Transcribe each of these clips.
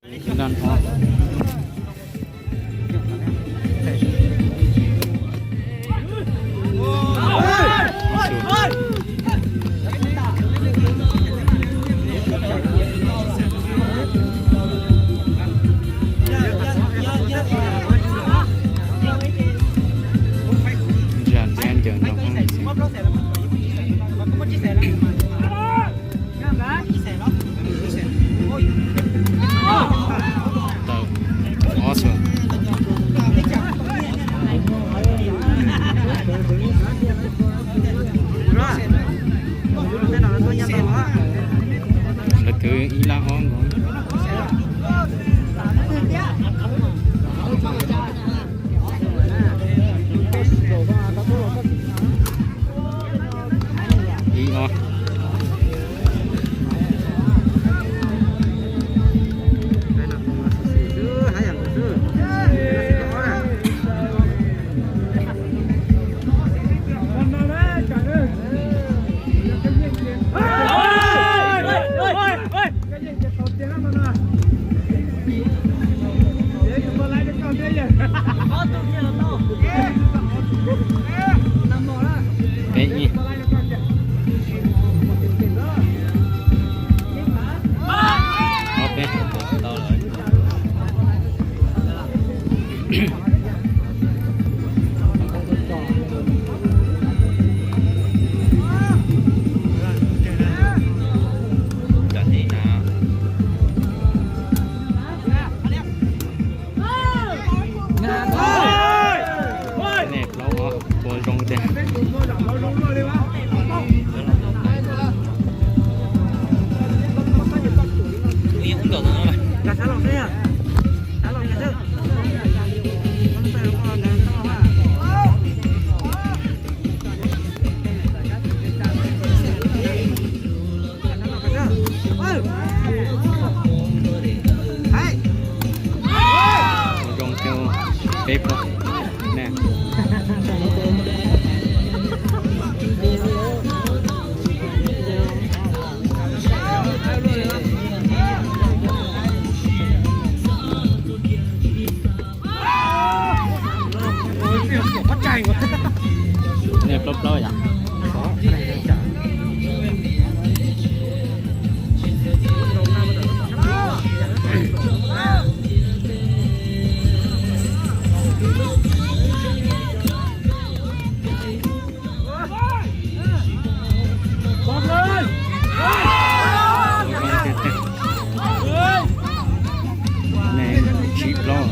Ib lab ob. Ntsia ntxiab ncaws nrog Hmoob li xwb. Tawm ob xwb. Lawv twb ib lab ob nkaus. Ib ob. Peb ib. Ob peb. Nej plaub ob puas zoo tiag. Zoo thiab peb plaub ne. Nej plaub plaub yom. Nej tsib plaub.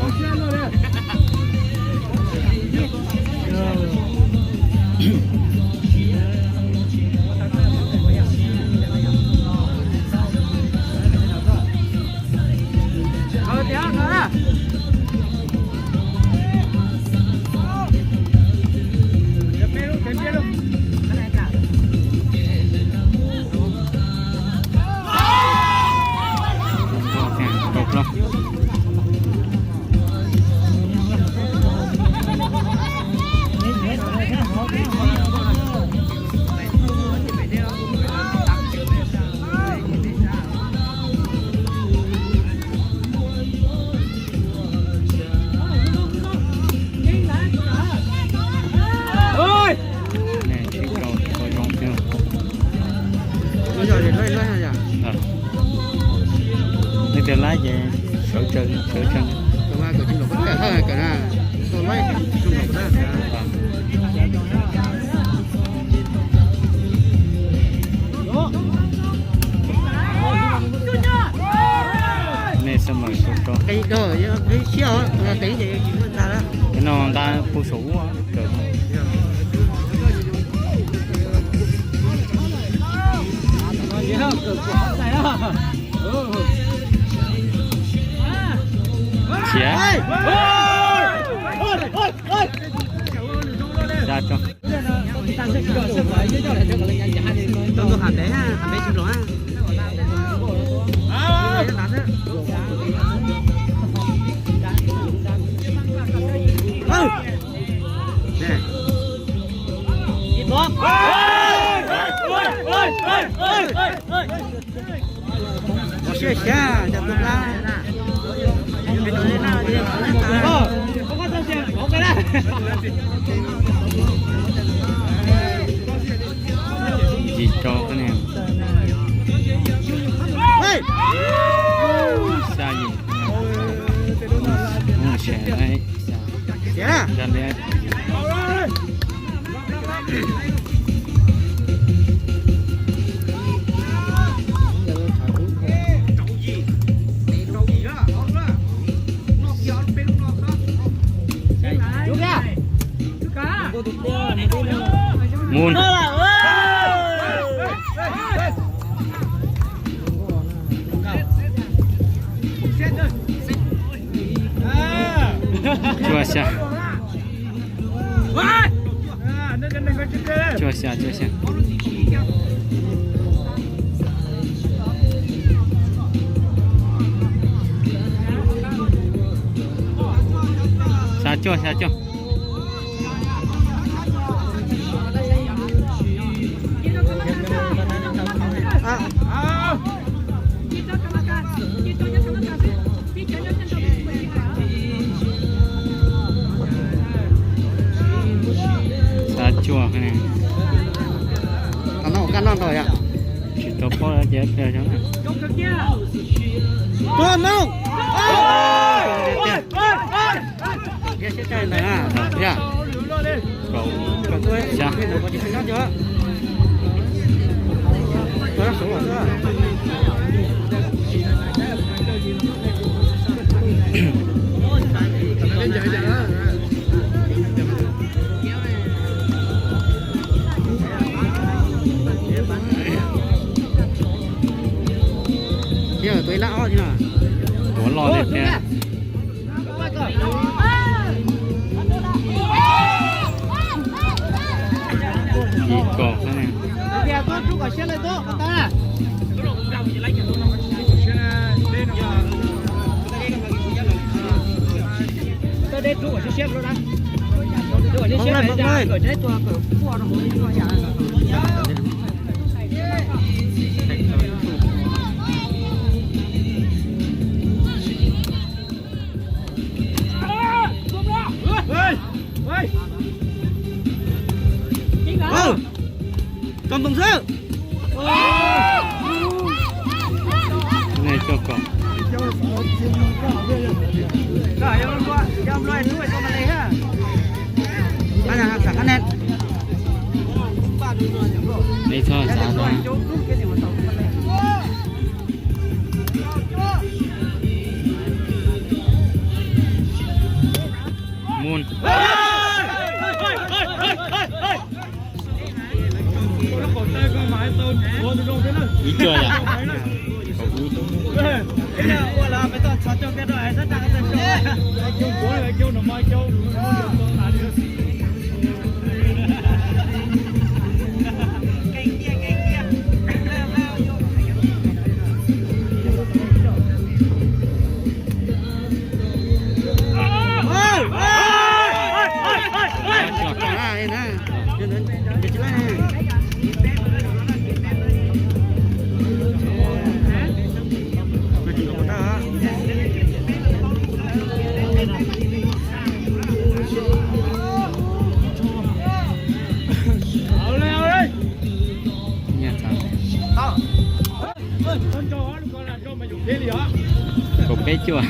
Nej sib rau tau zoo thiab. Nej tias laib ces sawv tsees, sawv tsees. Nej xab maws sawv rau. Cov no nqa pug saum ub kawm. Khiav. Xa tso. Ua siab xyav cov tus qab. Yim rau koj ne. Xya yim. Mus xya, xya. Nrog li. Mus. Cuaj xya. Cuaj xya, cuaj xya. Xya cuaj, xya cuaj. Xya cuaj. Qab noj, qab noj ntau yom. Tsis tau paub ces pliag xyoo na. Tuaj mus. Siab tshaj ntawd na, yog. Kaum, kaum, xya. Thiab tus ib lab ob thiab no. Tuav loj li thiab. Yim kaum xwb ne. Tau ntoo xwb. Coj kom. Ib txhob xav tau. Mus. Ib cuaj yom. Kaum peb cuaj.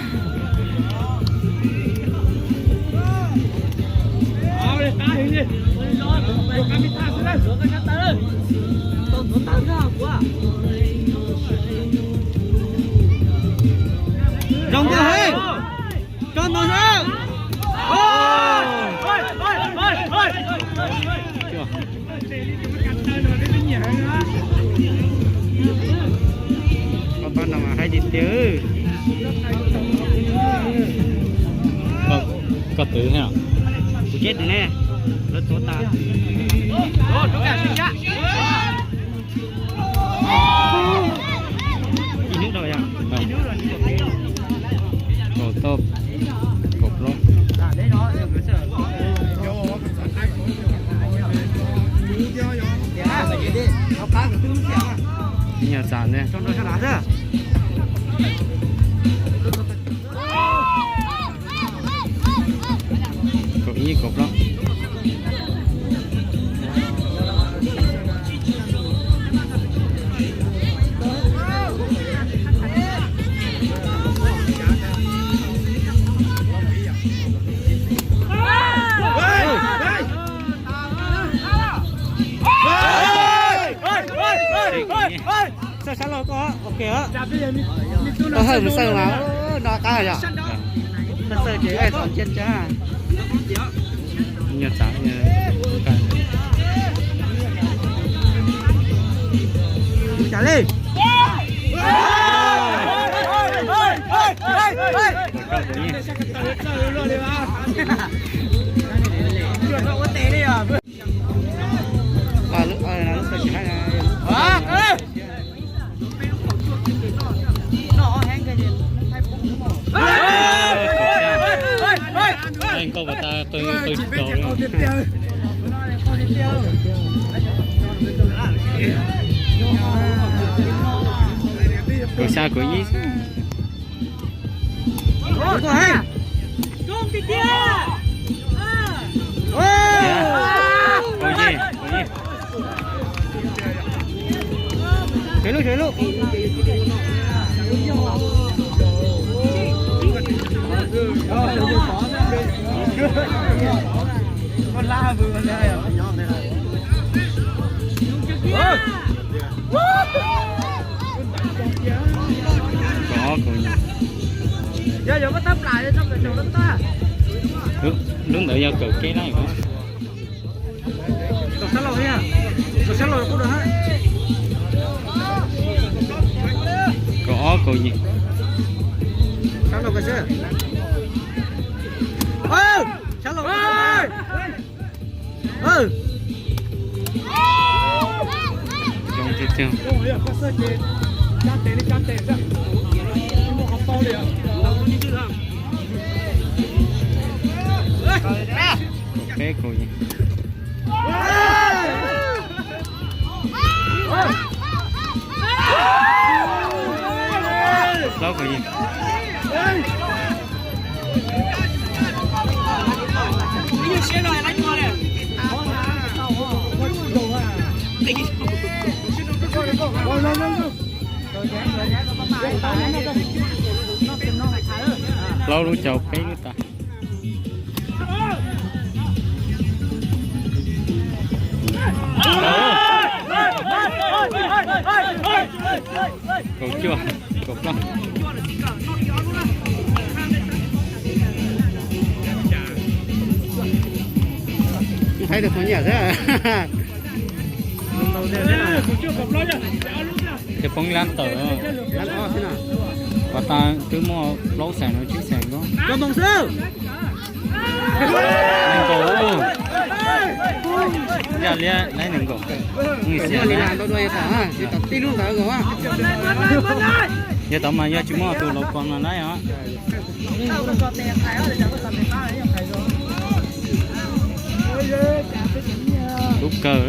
Zoo nkauj heev. Tso ntoo xwb. Koj pab no mas haib tiag tiag. Koj, koj twv thiab. Kuv tsev twv ne, lawv tuav tas. Ib hnub rau yom. Kaum tau, kaum plaub. Ib nyuag tsam ne. Kaum ib, kaum plaub. Koj hawj mus xawj mas no qab yom. Koj xawj ces ib txhov nciab nciab. Nyias txav. Cas li. Nkauj pas tas qw qw tsis tau li. Kaum xya kaum ib. Kaum yim, kaum yim. Tshem lub, tshem lub. Kaum ob kaum yim. Lub, lub ntawd yog kawm kev lawm. Kaum ob kaum yim. Zoo tiag tiag. Kaum peb kaum yim. Plaub kaum yim. Plaub lub caum peb lub tas. Kaum cuaj, kaum plaub. Thaib tus qhov nyiam xwb. Ces poob lab tawm. Pas tas twb muaj plaub xees los tsib xees ko. Nees nkaum. Yaj liab laib nees nkaum. Xiam li ntau dua tom tij lub ntawd nkaus. Yog tod mas yog tsis muaj tus laus ko mas laib os. Tub kawg.